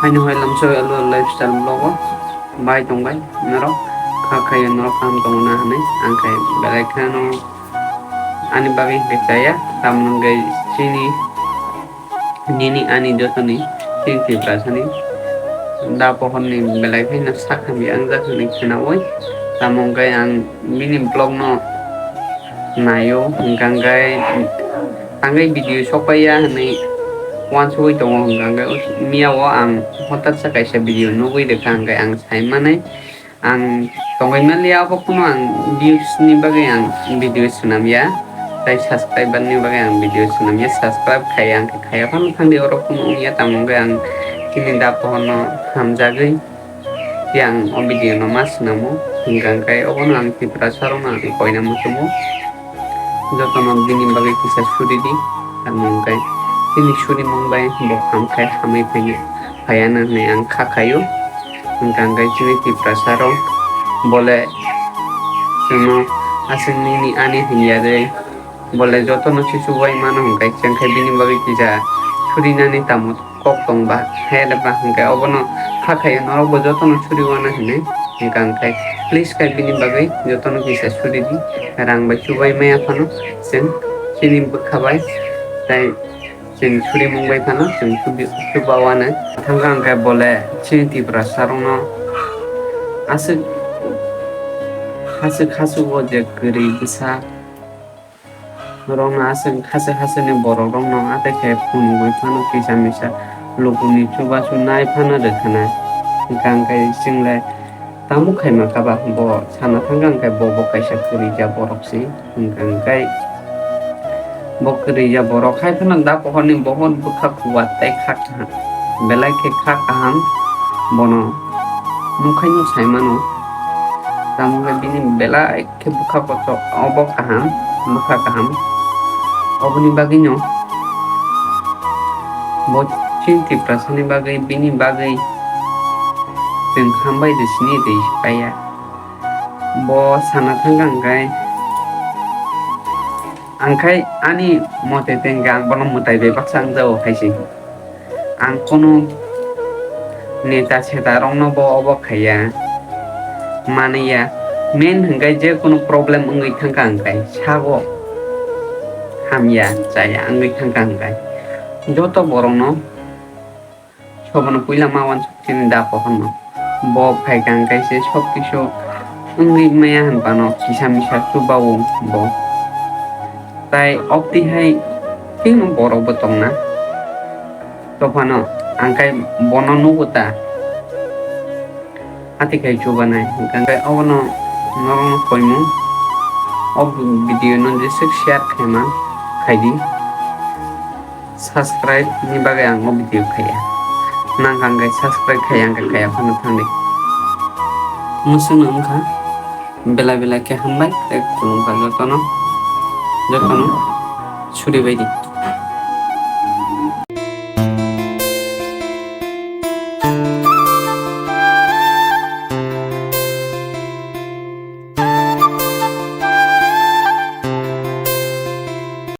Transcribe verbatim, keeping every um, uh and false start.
Haino hai lamsoi alo lifestyle vlog o bai tongbai norok, kha khayo norok kaham tongo na hinwi ang khe belai kheno ani bagwi hinkhe chaya, tamoni hwnkhe chini nini ani jotoni chini Tiprasani da pohorni belai kheno sak hamya wngjak hinwi khwnaui, tamo hwnkhe ang bini vlog no naio, hwnkha hwnkhe tangwi video sokpaiya hinwi uansugwi tongo, hwnkha hwnkhe miyao ang hotatsa kaisa video nugwi rwkha, hwnkhe ang saimanai ang tongwi manliya, obo kunu ang views ni bagwi ang video swnamya, tei subscriber ni bagwi ang video swnamya, subscribe khaiya, ang khe khaiya phano thangdi, oro kunu wngya, tamo hwnkhe ang chini da pohorno hamjagwi yang o video no ma swnamo, hwnkha hwnkhe obono ang Tiprasa rokno ang koina muchungo, jotono bini bagwi kisa suri di, tamo hwnkhe chini surimung bai bo ham khe hamwi phaiya, phaiya na hinwi ang kha khaio, hwnkha hwnkhe chini Tiprasa rok bole chwngno aswk nini ani hinya de. Bole jotono chuchubai mano hwnkhe, chwng khe bini bagwi kisa surinani tamo kok tong ba, hai le ba hwnkhe obono kha khaio, norokbo jotono suriwano hinwi hwnkha hwnkhe, please khe bini bagwi jotono kisa suri di, rang bai chubai maya phano chwng chini bwkha bai tei chwng surimung bai phano chwng chubi-, chubawano. Thangkha hwnkhe bole chini Tiprasa rokno aswk haswk haswk o je kwrwi bwsa rokno aswk haswk haswkni borok rokno atai khe phunugwi phano kisa misa lukuni chubachu nai phano rwkhanai. Hwnkha hwnkhe chwng le tamo khaima kha ba, bo sana thangkha hwnkhe bo bo kaisa kwrwija borok se. Hwnkha hwnkhe bo kwrwija borok hai phano da pohorni bohor bwkha kuwa tei kha kaham, belai khe kha kaham bono nukhaino saimano. Tamo hwnkhe bini belai khe bwkha kochok, obo kaham, bwkha kaham. Oboni bagwino bo chini Tiprasani bagwi, bini bagwi chwng hambai rw sini rwi paiya. Bo sana thangkha hwnkhe, ang khai ani mote tei hwnkhe ang bono mwtai bai baksa wngjago hai se. Ang kunu neta seta rokno bo obo khaiya, maniya. Main hwnkhe je kunu problem wngwi thangkha hwnkhe sago hamya chaya wngwi thangkha hwnkhe joto borokno sobono puila ma uansuk chini da pohorno. Bo phaikha hwnkhe se sob kisu wngwi maya hinphano kisa misa chubao bo. Tai obtwi hai tino borokbo tongna. Tophano ang khe bono nugo ta. Ati khai chubanai. Hwnkhe obono norokno koimung. O video no jeswk share khaima khaidi. Subscribe ni bagwi ang o video khaiya. Nang hwnkhe subscribe khaiya hwnkhe khaiya phano thangdi. Mwswkno wngkha. Belai belai khe hambai tei khulumkha jotono, jotono suri bai di.